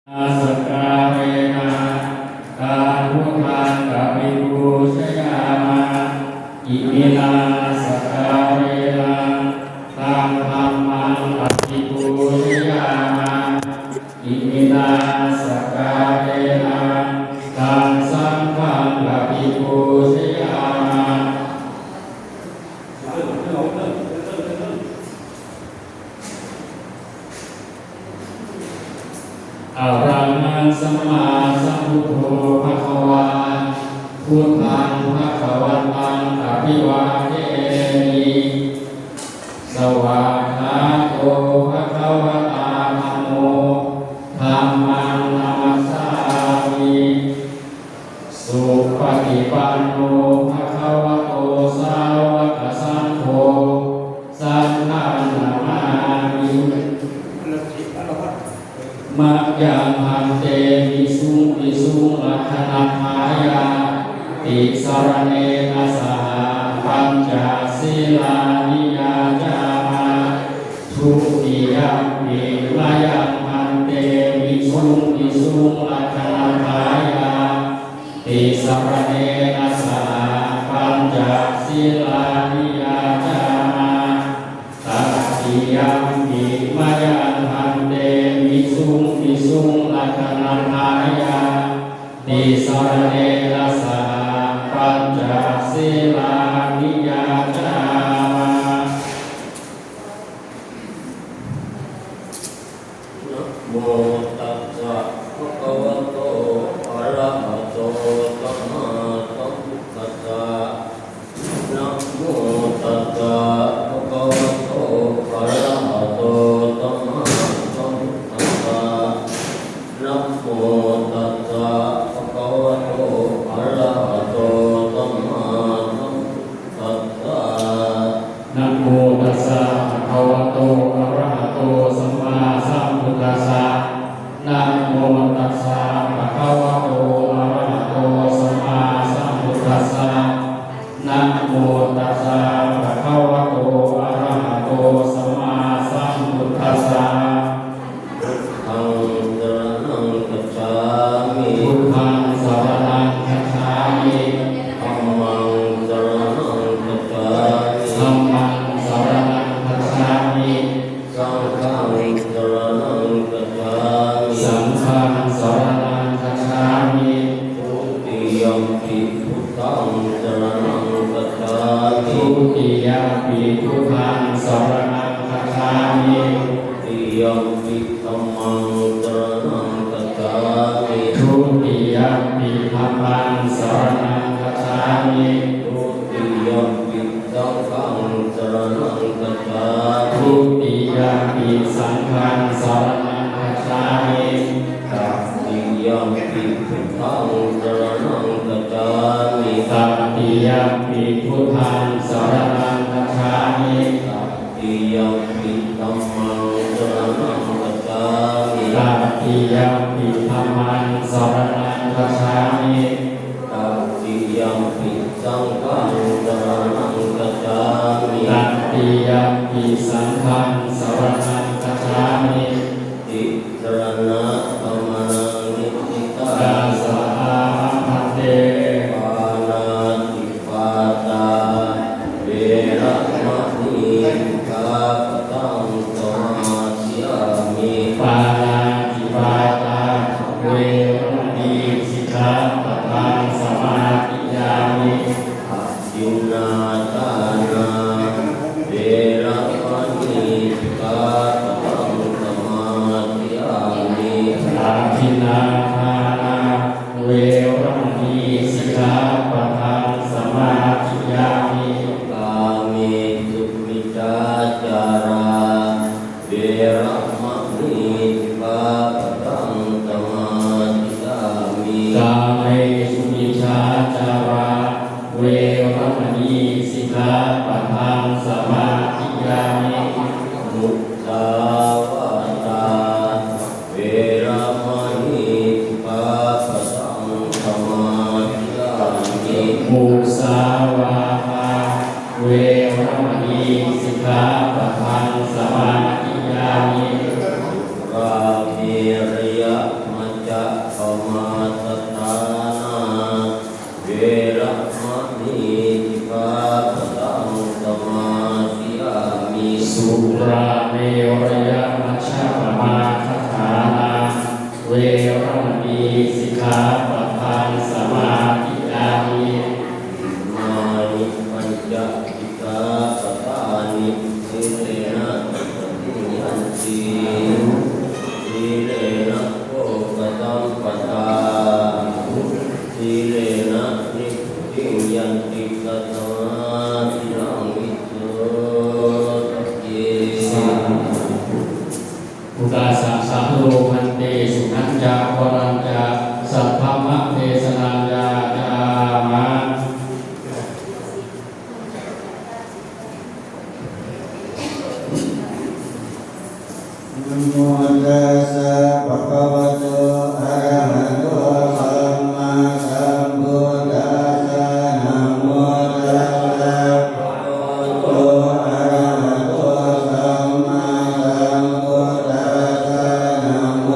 สการะ ตัง พุทธัง อภิปูชยามะ อิมินา สการะ ตัง ธัมมัง อภิปูชยามะ อิมินา สการะ ตัง สังฆัง อภิปูชยามะ อะระหัง สัมມາสัมພຸດໂທ ພະຄະວາ ພຸດທັງ ພະຄະວັນຕັງ ອະພິວາເທມິ ສະຫວາກຂາໂຕ ພະຄະວະຕາ ທຳໂມ ທຳມັງ ນະມັດສາມິ ສຸປະຕິປັນໂນ ພະຄະວະໂຕ ສາວະກະສັງໂຄ ສັງຄັງ ນະມາມິ ມະຍັງ ພັນເຕ ວິສຸງ ວິສຸງ ລັກຂະນະທາຍາ ຕິສະລະເນນະ ສະຫະ ປັນຈະ ສີລານິ ຍາຈາມະ ທຸຕິຍຳປິ ມະຍັງ ພັນເຕ ວິສຸງ ວິສຸງ ລັກຂະນະທາຍາ ຕິສະລະເນນະ ສະຫະ ປັນຈະ ສີລານິ ຍາຈາມະ ຕະຕິຍຳປິ ມະຍັງ ພັນເຕ ວິສຸງ ວິສຸງ ລັກຂະນະທາຍາ ຕິສະລະເນນະ ສະຫະ ປັນຈະ ສີລານິ ຍາຈາມະ ນະໂມຕັດສະ ພະຄະວະໂຕ ອະລະຫະໂຕ ສຳມາສຳພຸດທັດສະ ນະໂມຕັດສະ ພະຄະວະໂຕ ອະລະຫະໂຕ ສຳມາສຳພຸດທັດສະ ນະໂມຕັດສະ ພະຄະວະໂຕ ອະລະຫະໂຕ ສຳມາສຳພຸດທັດສະ ນະໂມຕັດສະ ພະຄະວະໂຕ ອະລະຫະໂຕ ສຳມາສຳພຸດທັດສະ ນະໂມຕັດສະ ພະຄະວະໂຕ ອະລະຫະໂຕ ສຳມາສຳພຸດທັດສະ ນະໂມຕັດສະ ພະຄະວະໂຕ ອະລະຫະໂຕ ສຳມາສຳພຸດທັດສະ ທຳມັງ ສະຣະນັງ ຄັດສາມິ ພຸດທັງ ສະຣະນັງ ຄັດສາມິ ທຳມັງ ສະຣະນັງ ຄັດສາມິ ທຳມັງ ສະຣະນັງ ຄັດສາມິ ສັງຄັງ ສະຣະນັງ ຄັດສາມິ ສັງຄັງ ສະຣະນັງ ຄັດສາມິ ທຸຕິຍຳປິ ພຸດທັງ ສະຣະນັງ ຄັດສາມິ ທຸຕິຍຳປິ ພຸດທັງ ສະຣະນັງ ຄັດສາມິ ທຸຕິຍຳປິ ທຳມັງ ສະຣະນັງ ຄັດສາມິ ທຸຕິຍຳປິ ທຳມັງ ສະຣະນັງ ຄັດສາມິ ທຸຕິຍຳປິ ສັງຄັງ ສະຣະນັງ ຄັດສາມິ ທຸຕິຍຳປິ ສັງຄັງ ສະຣະນັງ ຄັດສາມິ ຕະຕິຍຳປິ ພຸດທັງ ສະຣະນັງ ຄັດສາມິ ຕະຕິຍຳປິ ພຸດທັງ ສະຣະນັງ ຄັດສາມິ ຕະຕິຍຳປິ ທຳມັງ ສະຣະນັງ ຄັດສາມິ ຕະຕິຍຳປິ ທຳມັງ ສະຣະນັງ ຄັດສາມິ ຕະຕິຍຳປິ ສັງຄັງ ສະຣະນັງ ຄັດສາມິ ຕະຕິຍຳປິ ສັງຄັງ ສະຣະນັງ ຄັດສາມິ ຕິສະຣະນະ ສະມະນາ ນິດຖິຕາ ກາສາມະ ພັນເຕ ປານາຕິປາຕາ ເວລະມະນີ ສິກຂາປະທັງ ສະມາທິຍາມິ ປານາຕິປາຕາ ເວລະມະນີ ສິກຂາປະທັງ ສະມາທິຍາມິ ອະທິນນາທານາ ເວລະມະນີ ສິກຂາປະທັງ ສະມາທິຍາມິ ອະທິນນາທານາ ເວລະມະນີ ສິກຂາປະທັງ ສະມາທິຍາມິ ກາເມສຸມິດສາຈາລາ ເວລະມະນີ ສິກຂາປະທັງ ສະມາທິຍາມິ ກາເມສຸມິດສາຈາລາ ເວລະມະນີ ສິກຂາປະທັງ ສະມາທິຍາມິ ມຸສາວາທາ ເວລະມະນີ ສິກຂາປະທັງ ສະມາທິຍາມິ ມຸສາວາທາ ເວລະມະນີ ສິກຂາປະທັງ ສະມາທິຍາມິ ສຸລາເມລະຍະມະ ຈະປະມາດສະຖານາ ເວລະມະນີ ສິກຂາປະທັງສະມາທິຍາມິ. ສຸລາເມລະຍະມັດຈະປະມາດສະຖານາ ເວລະມະນີ ສິກຂາປະທັງສະມາທິຍາມິ. ມານິ ປັນຈະ ສິກຂາປະທານິ ສີເລນະ ນິບພະຕິງຍັນຕິ ສີເລນະ ໂພຄະສັມປະທາ ສີເລນະ ນິບພະຕິງຍັນຕິ ຕະສະມາທິລັງ ວິໂສທະເກ. ສາທຸ ພຸດທະສາສະໂນ ພັນເຕ ສຸນັນຈະ ວະຣັນຈະ ສັດທຳມະເທສະນັນຍາຈາມະ. ນະໂມຕັດສະ ພະຄະວະໂຕ ອະລະຫະໂຕ ສຳມາສຳພຸດທັດສະ. ນະໂມຕັດສະ ພະຄະວະໂຕ ອະລະຫະໂຕ ສຳມາສຳພຸດທັດສະ. ນະໂມ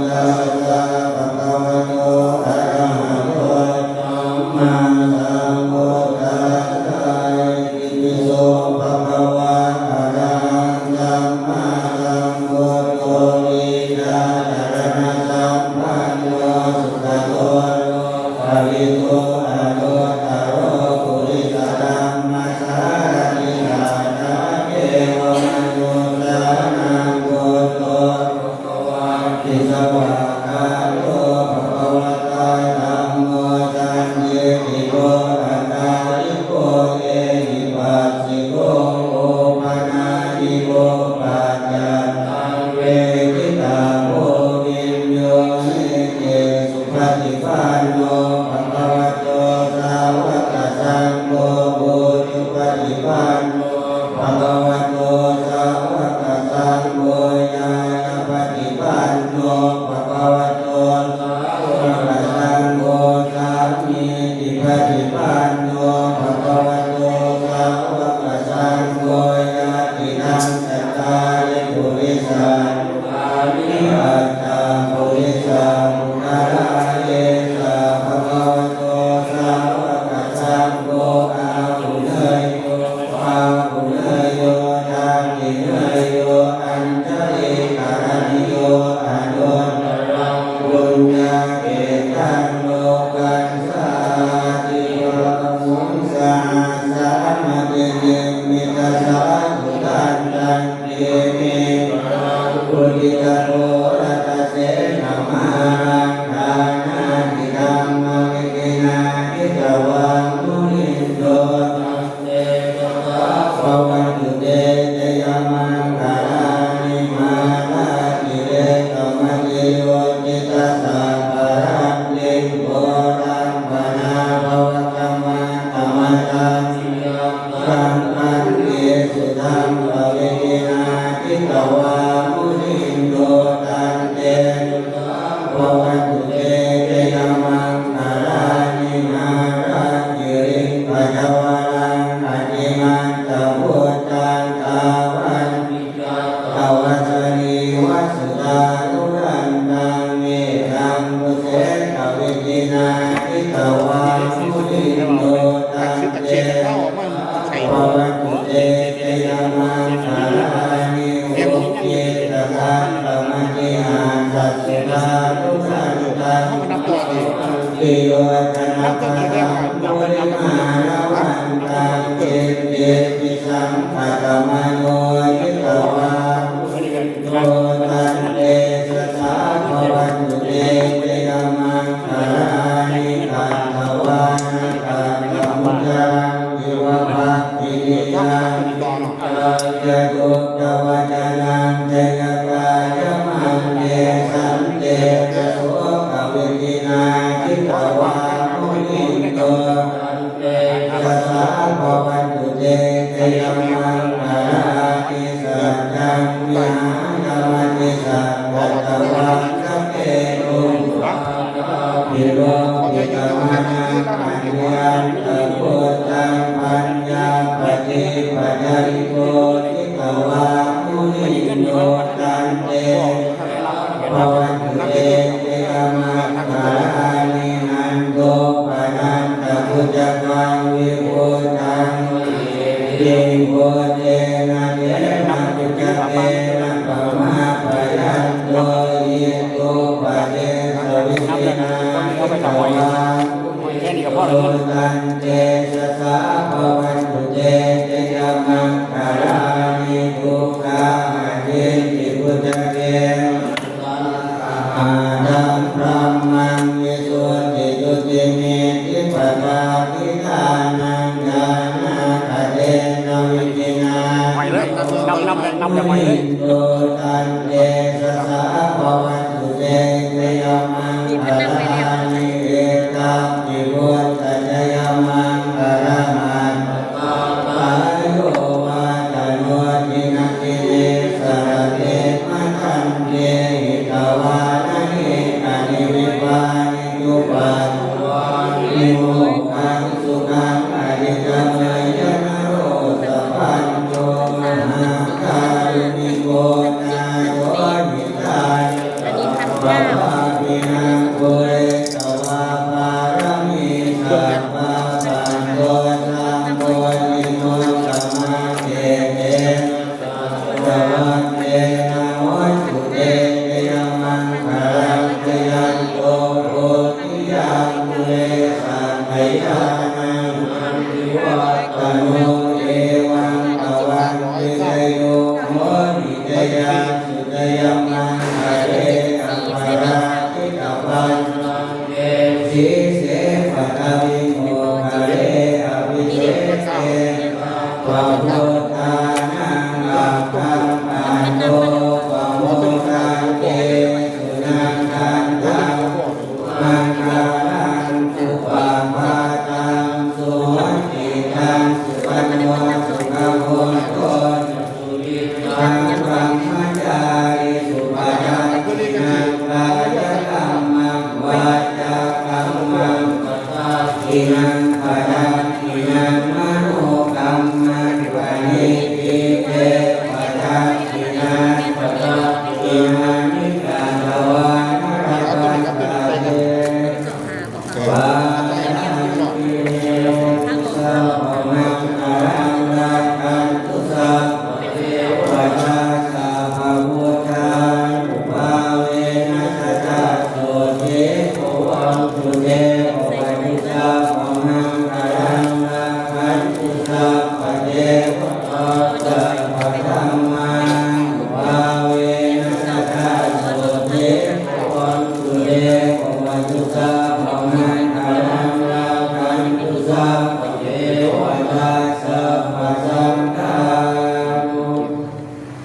ຕັດສະ ພະຄະວະໂຕ ອະລະຫະໂຕ ສຳມາສຳພຸດທັດສະ. ອິຕິປິໂສ ພະຄະວາ ອະລະຫັງ ສຳມາສຳພຸດໂທ ວິຊາຈາລະນະສຳປັນໂນ ສຸກະໂຕ ໂລກະວິທູ ອະນຸດຕະໂລ ປຸລິສະທຳມະສາລະຖິ ສັດຖາເທວະມະນຸດສານັງ ພຸດໂທ ພະຄະວາ ອິດສະວາກາໂຕ ພະຄະວະຕາ ທຳໂມ ສັນທິດຖິໂກ ອະກາລິໂກ ເອຫິປັດສິໂກ ໂອປະນາຍິໂກ ປັດຈັດຕັງ ເວທິຕາໂພ ວິນໂຍເນ ເຈ ສຸປະຕິປັນໂນ ພະຄະວະໂຕ ສາວະກະສັງໂຄ ອຸຈຸປະຕິປັນໂນ ພະຄະວະໂຕ ສາວະກະສັງໂຄ ຍາຍະປະຕິປັນໂນ ພະຄະວະໂຕ ສາວະກະສັງໂຄ ສາມີ ປະຕິປັນໂນ ພະຄະວະໂຕ ສາວະກະສັງໂຄ ຍະຕິນັງ ຈັດຕາລິ ປຸລິສາຍຸຄານິ ອັດຖະ ປຸລິສະ ປຸກຄະລາ ເອສະ ພະຄະວະໂຕ ສາວະກະສັງໂຄ ອາຫຸເນຍໂຍ ປາຫຸເນຍໂຍ ທັກຂິເນຍໂຍ ອັນ ຈະລີກະລະນິໂຍ ອະນຸດຕະລັງ ປຸນຍະເຂດຕັງ ໂລກັນຕາຕິ ພະວະວົງສະຫັດສະມະຕິນິມມິດຕະສາທຸທັນຕັງ ທີເມ ພະລັງ ອຸທິດຕະໂພລະຕະເສນະມາລັງ ທານາທິກຳມະວິທິນາ ຈິດຕະວາ ມຸນິນໂດ ເຕຊະສາ ພະວັນຕຸ ເຕ ຈະຍະມັງຄະລານິ ມາລາກິເລກະມະຕິໂຍ ຈິດຕະສັບພະລັງ ລິງໂພລັມພະນາ ພະວະຕະມັດຕະມະຕັງ ຍັງຄັງຄັນເອສຸທັງ ພະວິທິນາ ຈິດຕະວາ ມຸນິນໂດ ຕັນເຕ ພະວັນຕຸ ເຕ ຈະຍະມັງຄະລານິ ມາລະກິລິງກະຈະວະລັງ ອະຕິມັດຕະພຸດທັງ ທາວັນຕິຈັກກະວັດສະນີ ວະສຸດານຸລັນຕັງ ເມທັງ ປຸເສກະວິທິນາ ຈິດຕະວາ ມຸນິນໂດ ຕັນເຕ ພະວັນຕຸ ເຕ ຈະຍະມັງຄະລານິ ໂອກິດຕະສັງກະມະຕິ ອັດຖະສຸດານຸລັນຕັງ ສິໂຍທະນະປະທັງ ມຸນິມາລະວັນຕັງ ກິດຕິພິສັງຄະຕະມະໂນ ຈິດຕະວາ ໂຕ ຕັນເຕຊະສາ ພະວັນຕຸ ເຕ ຈະຍະມັງຄະລານິ ຄັດຖະວານະ ຄັດຖະມຸຈະລັງ ອິວະພະພິລິຍັງ ຍະຕຸກກະວັດຈະນັງ ໄຊຍະກາຍະມັນເດ ສັນເຕຈະໂສກະວິທິນາ ຈິດຕະວາ ມຸນິນໂຕ ເຕຊະສາ ພະວັນຕຸ ເຕ ຈະຍະມັງຄະລານິ ສັດຈັງ ວິຫາຍະມະຕິສັດ ຈັດຕະວັນຕະເກຕຸງ ປາຄາພິໂລພິກະມະນັງ ອະຕິອັນຕະພຸດທັງ ປັນຍາປະຕິປັດທະລິໂກ ຈິດຕະວາ ມຸນິນໂດ ຕັນເຕ ພະວັນຕຸ ເຕ ຈະຍະມັງ ປະເດຊະວິທິນາ ແຄ່ນີ້ກໍພໍແລ້ວ ເຕຈະສາ ພະວັນຕຸ ເຕ ຈະຍະມັງຄະລານິ ທຸກຂາອາທິດທິພຸດທະເກ ສະຫະທັງ ບຣະມັງ ວິສຸດທິຈຸຕິ ນິດທິປະຈັກຂິ ຍານາຄະເທນະ ວິທິນາ ໄປເລີຍ ນຳ ນຳ ນຳ ໄປເລີຍ ໂຕ ຕັນ ເຕຊະສາ ພະວັນ ເຕຊະຍະມັງຄະລານິ ເອຕາພິວຸດຕະຊະຍະມັງຄະລະຫັດຖະປາໂຍ ວັດຕະໂນ ທິນະທິເນ ສະລະເທ ມະທັນເຕ ຫິຕະວານະ ເນການິ ວິພານິ ຈຸປັດຖະວານິ ໂມຄັງ ສຸຂັງ ອະທິຕະເມຍະ ນະໂຣ ສະພັນໂທ ມະຫາກາລຸນິໂກ ນາໂຖ ຫິຕາຍະ ສັບພະປາປິນັງ ປຸເຣຕວາ ປາລະມີ ສັບພະ ປັນໂທ ສຳໂພທິ ໂມກະມາເສເຕ ສະວັດເຕນະ ໂຫນຕຸເຕ ຈະຍະມັງຄະລັງ ຈະຍັນໂຕ ໂພທິຍາ ປຸເຣ ສັກຂະຍານັງ ອະພິວັດຕະໂນ ເອວັງ ຕະວັງ ວິຊະໂຍ ໂຫຕິ ຈະຍາ ຈະຍະມັງຄະເລ ອັບພະລາຊິຕະພັນລັງ ເກ ສີເສ ປະທະວິໂມກຄະເລ ອະພິເສເກ ພະພຸດທານັງ ອັກຂັງ ປະໂນ ປະໂມທັນເຕ ສຸນັນທັນທັງ ມັງຄະລັງ ສຸປະພາຕັງ ສຸໂຫຕິຕັງ ສຸວັນໂນ ສຸຂະໂຫດໂຕ ສຸລິດທັງ ບຣະມະຈາຣິສຸ ປະດັກຂິນັງ ກາຍະກັມມັງ ວາຈາກັມມັງ ປະດັກຂິນັງ ປະດັກຂິນັງ ມະໂນກັມມັງ ປະນິດຖິເຕ ປະດັກຂິນັງ ປະດັກຂິນານິ ກາຕະວານະ ລະພັນຕະເຕ ປານະຕິເມ ສຸສັບພະມັງຄະລັງ ລັກຂັນຕຸ ສັບພະເທວະຕາ ສັບພະພຸດທານຸພາເວນະ ສະຈັດໂສ ເທ ພະວັນຕຸ ເທ ພະວັນຕຸ ສັບພະມັງຄະລັງ ລັກຂັນຕຸ ສັບພະເທວະ ຕາ ສັບພະທຳມານຸພາເວນະ ສະຈັດໂສ ເທ ພະວັນຕຸ ເທ ພະວັນຕຸ ສັບພະມັງຄະລັງ ລັກຂັນຕຸ ສັບພະເທວະຕາ ສັບພະສັງຄານຸ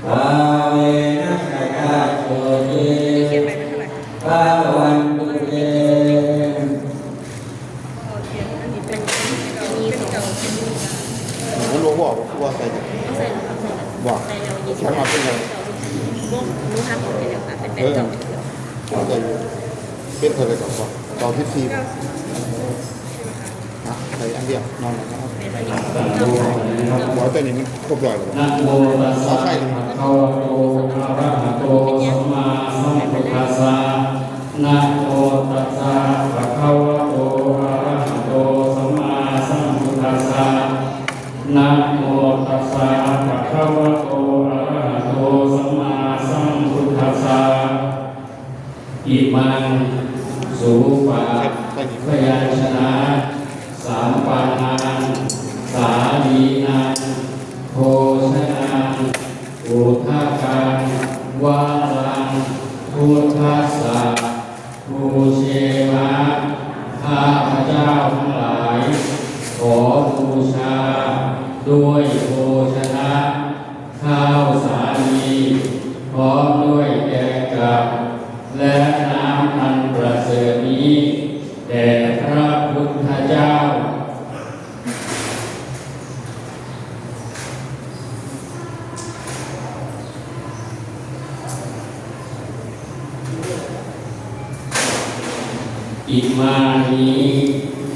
ພາເວນະ ສະຈັດໂສ ເທ ພະວັນຕຸ ເທ ມັນບໍ່ພໍບໍ່ໃສ່ ບໍ່ ແຂນອອກເປັນຫຍັງ ເອີ ເອົາໃສ່ຢູ່ ເປັນເທົ່າໃດກໍພໍ ເກົ້າສິບສີ່ ບໍ່ ນະ ໃສ່ອັນດຽວ ນອນແລ້ວ ເອົາ ເອົາໃສ່ນີ້ມັນຄົບຮ້ອຍແລ້ວບໍ່ ນະໂມຕັດສະ ເອົາໃສ່ນີ້ ພະຄະວະໂຕ ອະລະຫະໂຕ ສຳມາສຳພຸດທັດສະ ນະໂມຕັດສະ ພະຄະວະໂຕ ອະລະຫະໂຕ ສຳມາສຳພຸດທັດສະ ນະໂມຕັດສະ ພະຄະວະໂຕ ອະລະຫະໂຕ ສຳມາສຳພຸດທັດສະ ອິມັງ ສູປະພະຍັນຊະນະ ສຳປະນັງ ສາລີນັງ ໂພຊະນັງ ອຸທະກັງ ວະລັງ ພຸດທັດສະ ປູເຊມະ ຂ້າພະເຈົ້າທັງຫຼາຍ ຂໍບູຊາດ້ວຍໂພຊະນະ ຂ້າວສາລີ ພ້ອມດ້ວຍແກງກັບ ແລະ ນ້ຳອັນປະເສີດນີ້ ແດ່ພະພຸດທະເຈົ້າ. ອິມານິ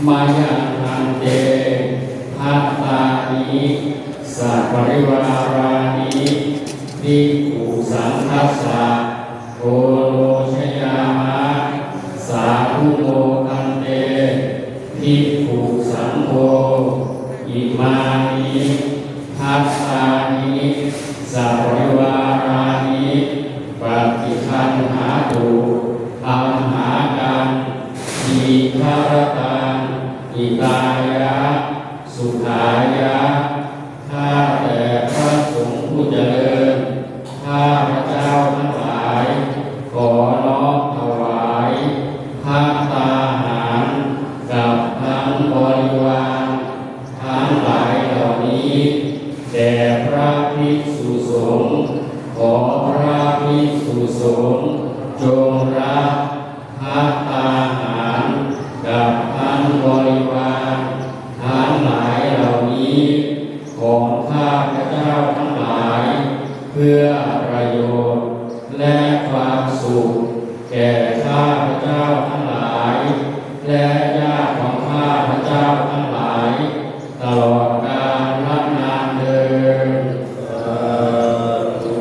ມະຍັງ ພັນເຕ ພັດຕານິ ສະປະລິວາຣານິ ພິກຂຸສັງຄັດສະ ໂອໂນຊະຍາມະ ສາທຸໂມ ພັນເຕ ພິກຂຸສັງໂຄ ອິມານິ ພັດຕານິ ສະປະລິວາຣານິ ປະຕິຄັນຫາຕຸ ອ ທັງຫຼາຍ ແລະ ຍາດຂອງຂ້າພະເຈົ້າທັງຫຼາຍ ຕະຫຼອດການນານເທີນ. ສາທຸ.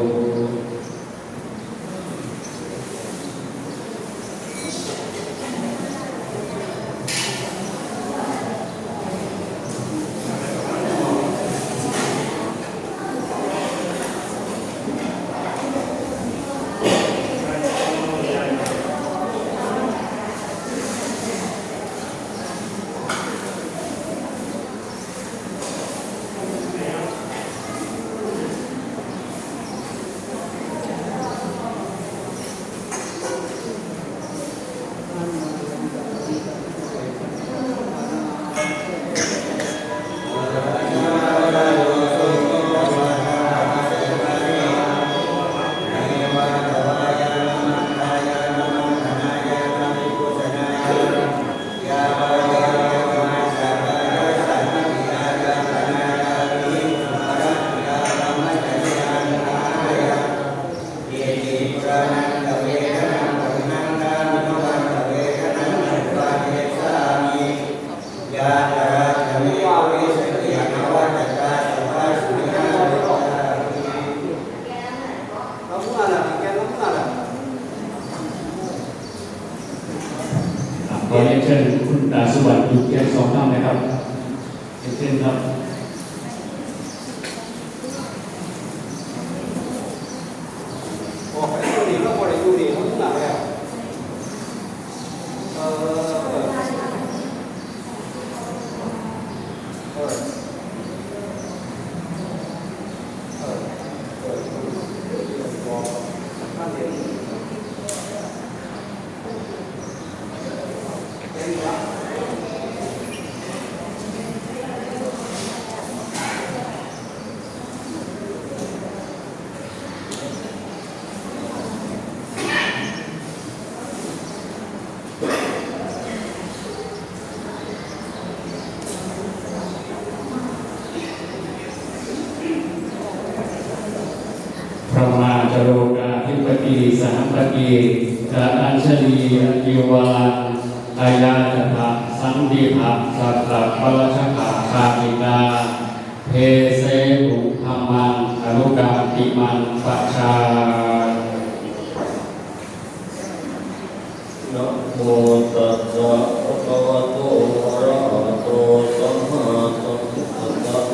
ຂໍຮຽນເຊີນຄຸນຕາສຸວັນ ຢູ່ແກນສອງນຳນະຄັບ ເຊີນຄັບ. ອອກໄປຢູ່ນີ້ ລາວບໍ່ໄດ້ຢູ່ນີ້ ລາວເມືອແລ້ວ. ເອີ ເອີ ເອີ ເອີ ບໍ່ ມັນເຫັນ. ພະມາຈະໂລກາທິປະຕິ ສະຫັມປະຕິ ກະອັນຊະລີ ອາຍຸວັນ ອາຍາຈະທະ ສັນຕິພະ ສັກກະ ປະລະຊະກະ ຄາຕິກາ ເພເສ ປຸງ ທຳມັງ ອະນຸກຳຕິມັງ ປະຊາ. ນະໂມຕັດສະ ພະຄະວະໂຕ ອະລະຫະໂຕ ສຳມາສຳພຸດທັດສະ.